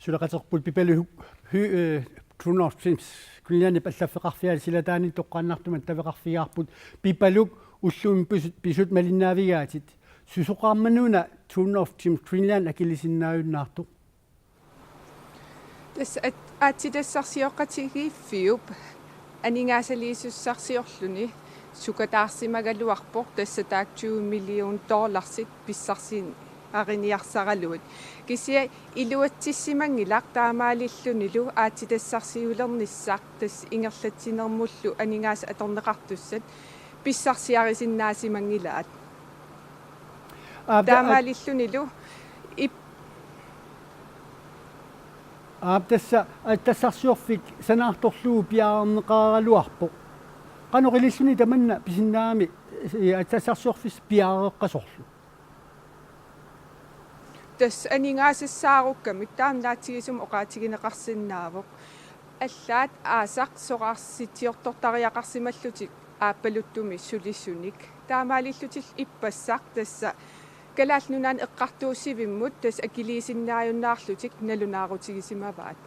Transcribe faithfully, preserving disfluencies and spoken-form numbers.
Suleqaterput Pipaluk, hy-, øh, True North Streams Greenlandip allaffeqarfiaani silataani toqqaannartumik attaveqarfigaarput. Pipaluk, ullumi pisut, pisut malinnaavigaatit. Susoqarmanuna True North Streams Greenland akilisinnaajunnaartoq? Tassa at-, aatsitassarsioqatigiiffiup aningaasaliisussarsiorluni sukataarsimagaluarpoq, tassa taakku tyve million dollarsit pissarsiariniarsaraluit. Kisianni iluatsissimanngilaq taamaalillunilu aatsitassarsiulernissaq, tassa ingerlatsinermullu aningaasat atorneqartussat pissarsiarisinnaasimanngilaat. Aap, ta-, taamaalillunilu ip- Aap, tassa, aa, tassarsiorfik sanaartorlugu piareerneqaraluarpoq. Qanoq ililluni tamanna pisinnaagami, ee, aa, tassarsiorfissaq piareeqqasorlu? Tassa aningaasassaarukkamik taanna naatsigisumik oqaatigineqarsinnaavoq. Allaat aasaq soraarsitsiortortariaqarsimallutik aappaluttumi sulisunik. Taamaalillutillu ippassaq tassa Kalaallit Nunaanni eqqartuussivimmut tassa akiliisinnaajunnaarlutik nalunaarutigisimavat.